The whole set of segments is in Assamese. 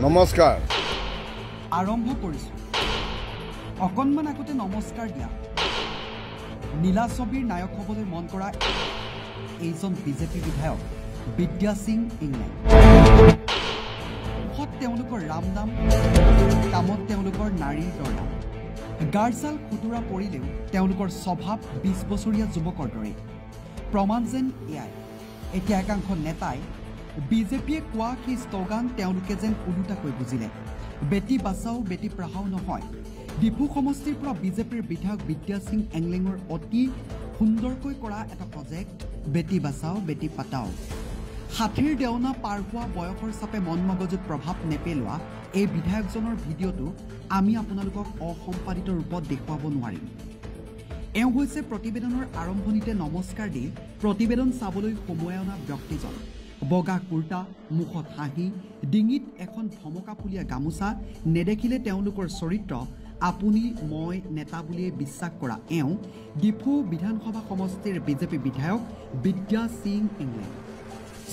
নমস্কাৰ। আৰম্ভ কৰিছোঁ। অকণমান আগতে নমস্কাৰ দিয়া নীলা ছবিৰ নায়ক হ'বলৈ মন কৰা এইজন বিজেপি বিধায়ক বিদ্যা সিং ইংলেং। মুখত তেওঁলোকৰ ৰাম নাম, কামত তেওঁলোকৰ নাৰীৰ দৰদাম। গাৰ ছাল খুতুৰা পৰিলেও তেওঁলোকৰ স্বভাৱ 20 বছৰীয়া যুৱকৰ দৰে। প্ৰমাণ যেন এয়াই, এতিয়া একাংশ নেতাই বিজেপিয়ে কোৱা সেই শ্লোগান তেওঁলোকে যেন ওলোটাকৈ বুজিলে। বেটী বাচাও বেটী পঢ়াও নহয়, ডিফু সমষ্টিৰ পৰা বিজেপিৰ বিধায়ক বিদ্যা সিং এংলেঙৰ অতি সুন্দৰকৈ কৰা এটা প্ৰজেক্ট বেটী বাচাও বেটী পঢ়াও। 60ৰ দেওনা পাৰ হোৱা বয়সৰ চাপে মন মগজুত প্ৰভাৱ নেপেলোৱা এই বিধায়কজনৰ ভিডিঅ'টো আমি আপোনালোকক অসম্পাদিত ৰূপত দেখুৱাব নোৱাৰিম। এওঁ হৈছে প্ৰতিবেদনৰ আৰম্ভণিতে নমস্কাৰ দি প্ৰতিবেদন চাবলৈ সোমোৱাই অনা ব্যক্তিজন। বগা কুৰ্তা, মুখত হাঁহি, ডিঙিত এখন ভমকা ফুলীয়া গামোচা, নেদেখিলে তেওঁলোকৰ চৰিত্ৰ আপুনি মই নেতা বুলিয়ে বিশ্বাস কৰা এওঁ ডিফু বিধানসভা সমষ্টিৰ বিজেপি বিধায়ক বিদ্যা সিং ইংলেং।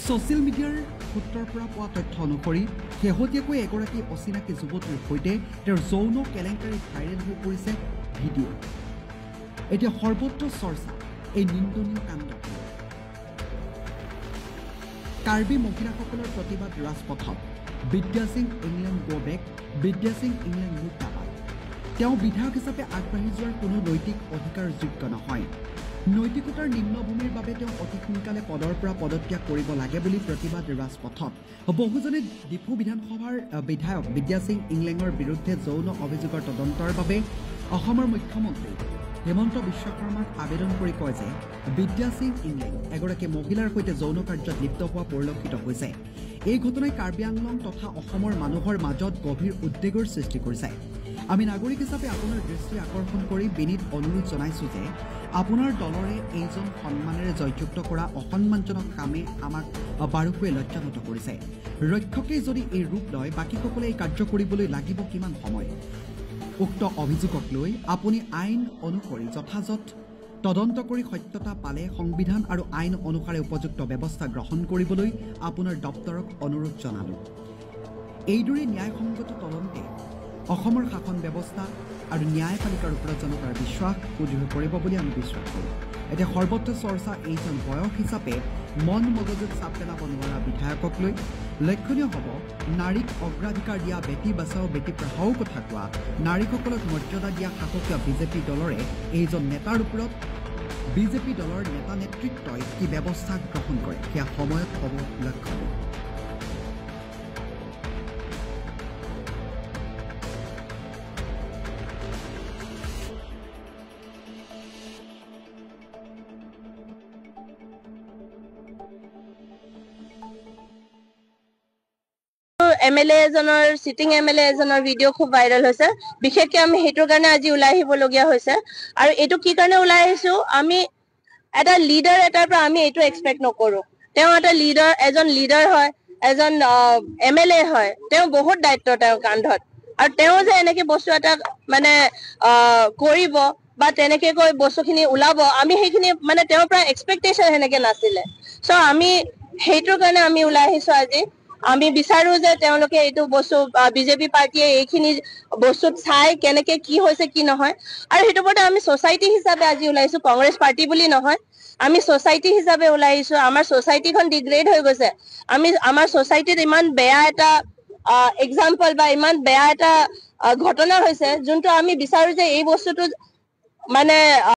ছ'চিয়েল মিডিয়াৰ সূত্ৰৰ পৰা পোৱা তথ্য অনুসৰি শেহতীয়াকৈ এগৰাকী অচিনাকি যুৱতীৰ সৈতে তেওঁৰ যৌন কেলেংকাৰী ভাইৰেল হৈ পৰিছে ভিডিঅ'। এতিয়া সৰ্বত্ৰ চৰ্চা এই নিন্দনীয় কাণ্ড। কাৰ্বি মহিলাসকলৰ প্ৰতিবাদ ৰাজপথত। বিদ্যা সিং ইংলেং গ' বেক, বিদ্যা সিং ইংলেং মুৰ্দাবাদ। তেওঁ বিধায়ক হিচাপে আগবাঢ়ি যোৱাৰ কোনো নৈতিক অধিকাৰ যোগ্য নহয়। নৈতিকতাৰ নিম্নভূমিৰ বাবে তেওঁ অতি সোনকালে পদৰ পৰা পদত্যাগ কৰিব লাগে বুলি প্ৰতিবাদ ৰাজপথত। বহুজনে ডিফু বিধানসভাৰ বিধায়ক বিদ্যা সিং ইংলেঙৰ বিৰুদ্ধে যৌন অভিযোগৰ তদন্তৰ বাবে অসমৰ মুখ্যমন্ত্ৰী হিমন্ত বিশ্ব শৰ্মাক আবেদন কৰি কয় যে বিদ্যা সিং ইংলেং এগৰাকী মহিলাৰ সৈতে যৌন কাৰ্যত লিপ্ত হোৱা পৰিলক্ষিত হৈছে। এই ঘটনাই কাৰ্বি আংলং তথা অসমৰ মানুহৰ মাজত গভীৰ উদ্বেগৰ সৃষ্টি কৰিছে। আমি নাগৰিক হিচাপে আপোনাৰ দৃষ্টি আকৰ্ষণ কৰি বিনীত অনুৰোধ জনাইছোঁ যে আপোনাৰ দলৰে এইজন সন্মানেৰে জয়যুক্ত কৰা অসন্মানজনক কামে আমাক বাৰুকৈয়ে লজ্জানত কৰিছে। ৰক্ষকেই যদি এই ৰূপ লয়, বাকীসকলে এই কাৰ্য কৰিবলৈ লাগিব কিমান সময়? উক্ত অভিযোগক লৈ আপুনি আইন অনুসৰি যথাযথ তদন্ত কৰি সত্যতা পালে সংবিধান আৰু আইন অনুসাৰে উপযুক্ত ব্যৱস্থা গ্ৰহণ কৰিবলৈ আপোনাৰ দপ্তৰক অনুৰোধ জনালোঁ। এইদৰে ন্যায়সংগত তদন্তে অসমৰ শাসন ব্যৱস্থা আৰু ন্যায়পালিকাৰ ওপৰত জনতাৰ বিশ্বাস সুদৃঢ় কৰিব বুলি আমি বিশ্বাস কৰোঁ। এতিয়া সৰ্বত্ৰ চৰ্চা এইজন বয়স হিচাপে মন মগজুত চাপ পেলাব নোৱাৰা বিধায়কক লৈ। লক্ষণীয় হ'ব নাৰীক অগ্ৰাধিকাৰ দিয়া, বেটী বাচাও বেটী পঢ়াও কথা কোৱা, নাৰীসকলক মৰ্যাদা দিয়া শাসকীয় বিজেপি দলৰে এইজন নেতাৰ ওপৰত বিজেপি দলৰ নেতা নেতৃত্বই কি ব্যৱস্থা গ্ৰহণ কৰে সেয়া সময়ত হ'ব লক্ষণীয়। এম এল এ এজনৰ, চিটিং এম এল এ এজনৰ ভিডিঅ' খুব ভাইৰেল হৈছে। বিশেষকে আমি সেইটোৰ কাৰণে আজি ওলাই আহিবলগীয়া হৈছে। আৰু এইটো কি কাৰণে ওলাই আহিছো? আমি এটা লিডাৰ এটাৰ পৰা আমি এইটো এক্সপেক্ট নকৰো। তেওঁ এটা লিডাৰ, এজন লিডাৰ হয়, এজন এম এল এ হয়, তেওঁ বহুত দায়িত্ব তেওঁৰ কান্ধত। আৰু তেওঁ যে এনেকে বস্তু এটা মানে কৰিব বা তেনেকে কৈ বস্তুখিনি ওলাব, আমি সেইখিনি মানে তেওঁৰ পৰা এক্সপেক্টেশ্যন সেনেকে নাছিলে। চ' আমি সেইটোৰ কাৰণে আমি ওলাই আহিছো আজি। আমি বিচাৰো যে তেওঁলোকে এইটো বস্তু, বিজেপি পাৰ্টীয়ে এইখিনি বস্তুত চাই কেনেকে কি হৈছে কি নহয়। আৰু সেইটো ওপৰতে আমি ছচাইটি হিচাপে আজি ওলাইছো, কংগ্ৰেছ পাৰ্টি বুলি নহয়, আমি ছচাইটি হিচাপে ওলাই আহিছো। আমাৰ ছচাইটিখন ডিগ্ৰেড হৈ গৈছে। আমি আমাৰ ছচাইটিত ইমান বেয়া এটা এক্সাম্পল বা ইমান বেয়া এটা ঘটনা হৈছে, যোনটো আমি বিচাৰো যে এই বস্তুটো মানে